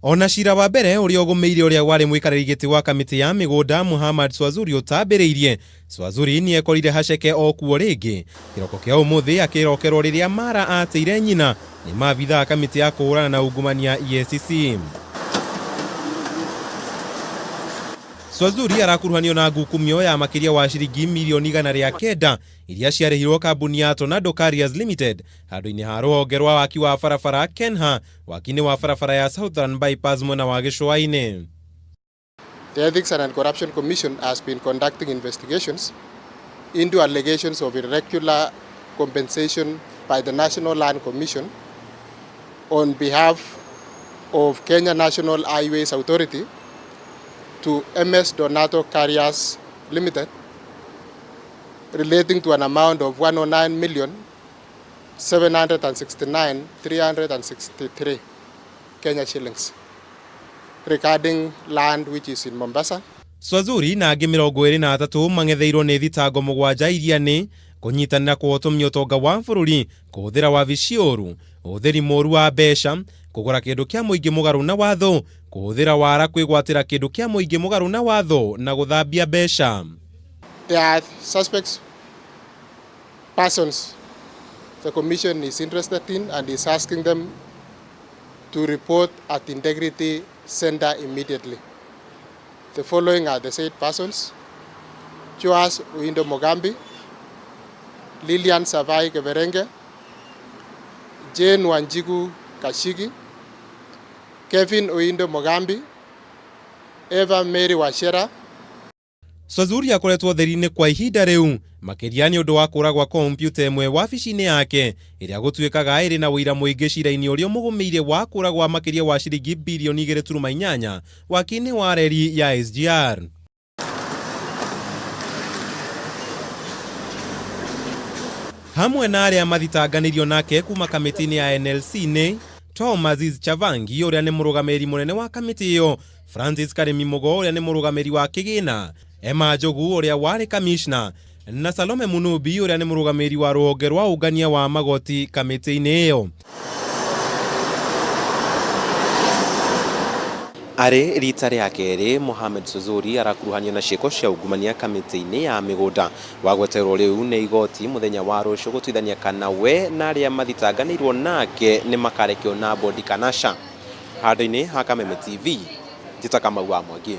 Ona cira wa mbere ũrĩa ũgũmĩire ũrĩa warĩ mũikarĩri gĩtĩ wa kamĩtĩ ya mĩgũnda Muhammad Swazuri ũtambĩrĩirie, Swazuri nĩekorire haceke o kuo rĩngĩ kĩroko kĩa ũmũthĩ akĩrokerwo rĩrĩa Mara atĩire nyina nĩ maabithaa kamĩtĩ ya kũhũrana na ungumania EACC. Swazuri arakuruhanio na ngukumio ya makĩria wa ciringi mirioni 109 iria ciarĩhirwo kambuni ya Tornado Carriers Limited handũ-inĩ ha rũhonge rwa waki wa barabara Kenha waki-inĩ wa barabara ya Southern Bypass mwena wa gĩcũa-inĩ. The Ethics and Anti-Corruption Commission has been conducting investigations into allegations of irregular compensation by the National Land Commission on behalf of Kenya National Highways Authority to MS Donato Carriers Limited relating to an amount of 109,769,363 Kenya shillings regarding land which is in Mombasa. Swazuri na angĩ 23 mang'etheirwo nĩ thitango 7 iria nĩ kũnyitanĩra kũhotomia ũtonga wa bũrũri, kũhũthĩra wabici ũru, ũhũthĩri mũru wa mbeca, kũgũra kĩndũ kĩa mũingĩ mũgarũ na watho, kũhũthĩra wara kwĩgwatĩra kĩndũ kĩa mũingĩ mũgarũ na watho na gũthambia mbeca. There are suspects persons the commission is interested in and is asking them to report at Integrity Center immediately. The following are the said persons: Joas Oindo Mogambi, Lilian Savai Keverenge, Jane Wanjiku Kashigi, Kevin Oindo Mogambi, Eva Mary Wachera. Swazuri akoretwo theri-inĩ kwa ihinda rĩu makĩria nĩ ũndũ wa kũra gwa kompiuta ĩmwe wabici-inĩ yake ĩrĩa gũtuĩkaga ĩrĩ na ũira mũingĩ cira-inĩ ũrĩa ũmũgũmĩire wa kũra gwa makĩria wa ciringi bilioni 2.8 waki-inĩ wa reri ya SGR. Hamwe na arĩa mathitanganĩirio nake kuma kamĩtĩ-inĩ ya NLC nĩ Tom Aziz Chavangi ũrĩa nĩ mũrũgamĩrĩri mũnene wa kamĩtĩ ĩyo, Francis Karimi Mugo ũrĩa nĩ mũrũgamĩrĩri wa kĩgĩna, Emma Njogu ũrĩa warĩ kamishna na Salome Munubi ũrĩa nĩ mũrũgamĩrĩri wa rũhonge rwa ũngania wa magoti kamĩtĩ-inĩ ĩyo. Arĩ rita rĩa kerĩ Mohamed Swazuri arakuruhanio na ciĩko cia ungumania kamĩtĩ-inĩ ya mĩgũnda. Wagweterwo rĩu nĩ igoti mũthenya wa rũciũ gũtuithania kana we na arĩa mathitanganĩirwo nake nĩ makarekio na bondi kana ca. Handũ-inĩ ha Kameme TV, njĩta Kamau wa Mwangi.